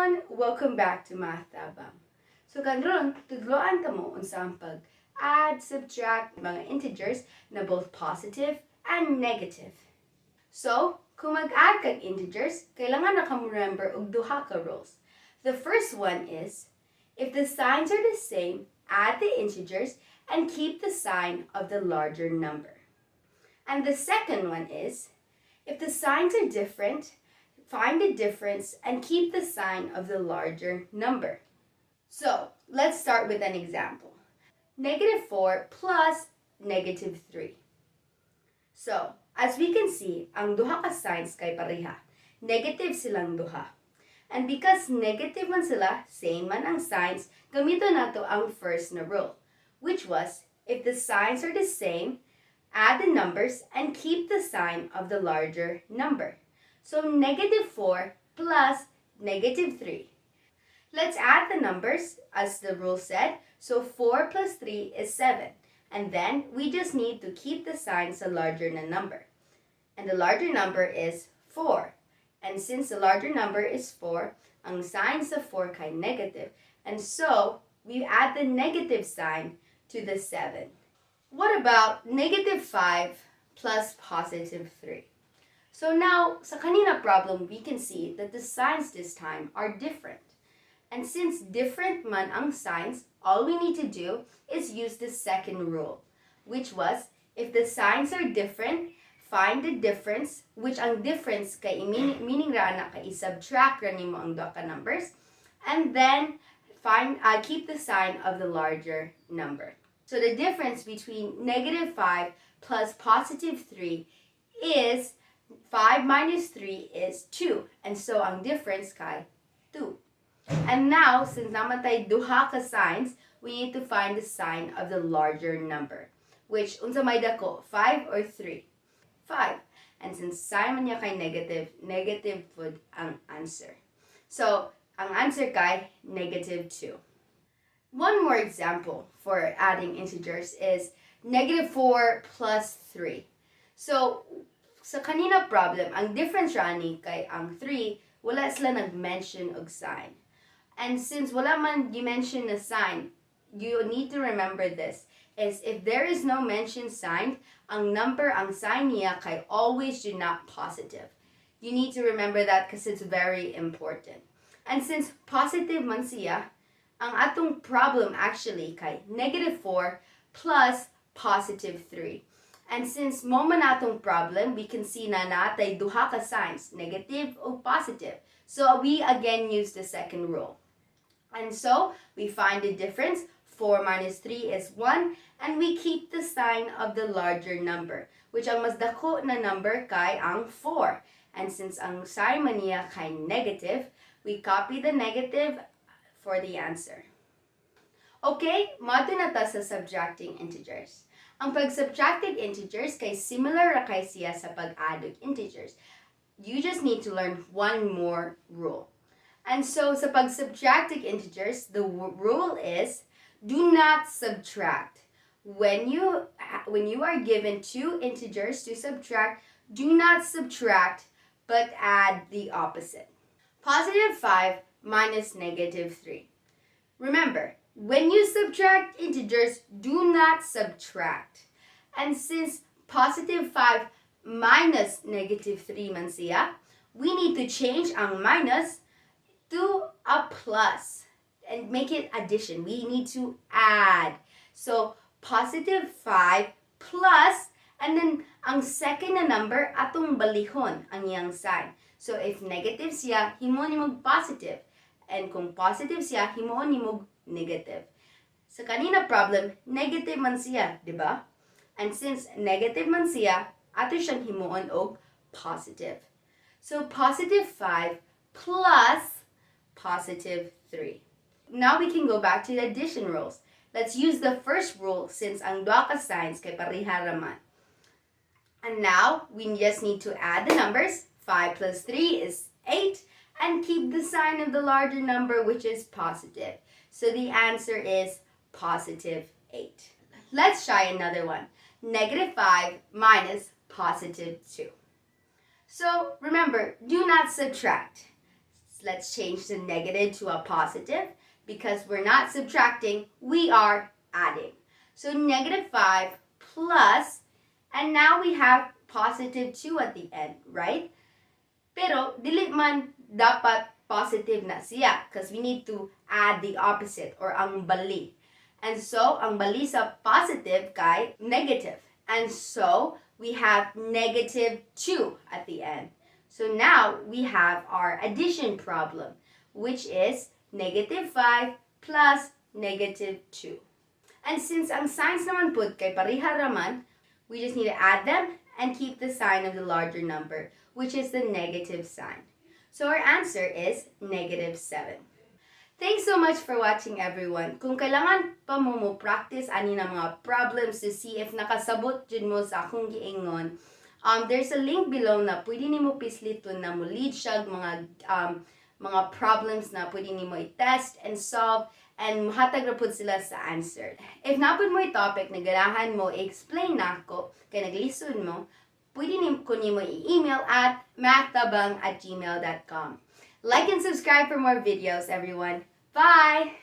Everyone! Welcome back to Math Tabang. So karon, tudloan ta mo unsa ang pag add, subtract mga integers na both positive and negative. So, kung mag-add kag integers, kailangan na ka remember og duha ka rules. The first one is, if the signs are the same, add the integers and keep the sign of the larger number. And the second one is, if the signs are different, find the difference and keep the sign of the larger number. So let's start with an example. Negative 4 plus negative 3. So, as we can see, ang duha ka signs kay pareha. Negative silang duha. And because negative man sila, same man ang signs, gamiton nato ang first na rule, which was, if the signs are the same, add the numbers and keep the sign of the larger number. So negative 4 plus negative 3. Let's add the numbers as the rule said. So 4 plus 3 is 7. And then we just need to keep the sign sa larger na number. And the larger number is 4. And since the larger number is 4, ang sign sa 4 kay negative. And so we add the negative sign to the 7. What about negative 5 plus positive 3? So now, sa kanina problem, we can see that the signs this time are different. And since different man ang signs, all we need to do is use the second rule, which was, if the signs are different, find the difference, which ang difference kay meaning ra na kay i-subtract ra nimo ang duha ka numbers, and then find keep the sign of the larger number. So the difference between negative 5 plus positive 3 is 5 minus 3 is 2. And so ang difference kay 2. And now, since naa man tay duha ka signs, we need to find the sign of the larger number. Which, unsa may dako, 5 or 3? 5. And since sign man niya kay negative, negative pud ang answer. So, ang answer kay negative 2. One more example for adding integers is negative 4 plus 3. So, sa kanina problem, ang difference ra ni kay ang 3, wala sila nag-mention og sign. And since wala man gi-mention na sign, you need to remember this, is if there is no mention sign, ang number, ang sign niya kay always do not positive. You need to remember that because it's very important. And since positive man siya, ang atong problem actually kay negative 4 plus positive 3. And since mao man atong problem, we can see na naa tay duha ka signs, negative o positive. So we again use the second rule. And so we find the difference. 4 minus 3 is 1, and we keep the sign of the larger number, which ang mas dako na number kay ang 4. And since ang sign man niya kay negative, we copy the negative for the answer. Okay, moadto na ta sa subtracting integers. Ang pag-subtracting integers kay similar ra kay siya sa pag-add og integers. You just need to learn one more rule. And so sa pag-subtracting integers, the rule is do not subtract. When you are given two integers to subtract, do not subtract but add the opposite. Positive 5 minus negative 3. Remember, when you subtract integers, do not subtract. And since positive 5 minus negative 3 man siya, we need to change ang minus to a plus and make it addition. We need to add. So, positive 5 plus, and then ang second na number, atong balihon ang iyang sign. So, if negative siya, himuon nimog positive. And kung positive siya, himuon nimog negative. Sa kanina problem, negative man siya, di ba? And since negative man siya, ato siyang himuon og positive. So, positive 5 plus positive 3. Now we can go back to the addition rules. Let's use the first rule since ang duha ka signs kay pareha raman. And now, we just need to add the numbers. 5 plus 3 is 8, and keep the sign of the larger number, which is positive. So the answer is positive 8. Let's try another one. Negative 5 minus positive 2. So remember, do not subtract. So let's change the negative to a positive because we're not subtracting, we are adding. So negative 5 plus, and now we have positive 2 at the end, right? Pero dili man dapat positive na siya because we need to add the opposite or ang bali. And so, ang bali sa positive kay negative. And so, we have negative 2 at the end. So now, we have our addition problem, which is negative 5 plus negative 2. And since ang signs naman pud kay pareha raman, we just need to add them and keep the sign of the larger number, which is the negative sign. So our answer is negative 7. Thanks so much for watching, everyone. Kung kailangan pa mo mo practice ani na mga problems to see if nakasabot jud mo sa akong giingon, there's a link below na pwede nimo pisliton na mo lead siya mga problems na pwede nimo i-test and solve and muhatag ra pud sila sa answer. If naa pud mo'y topic na ganahan mo i-explain nako kay naglisod mo, pwede ko nimo i-email at mathtabang@gmail.com. Like and subscribe for more videos, everyone. Bye!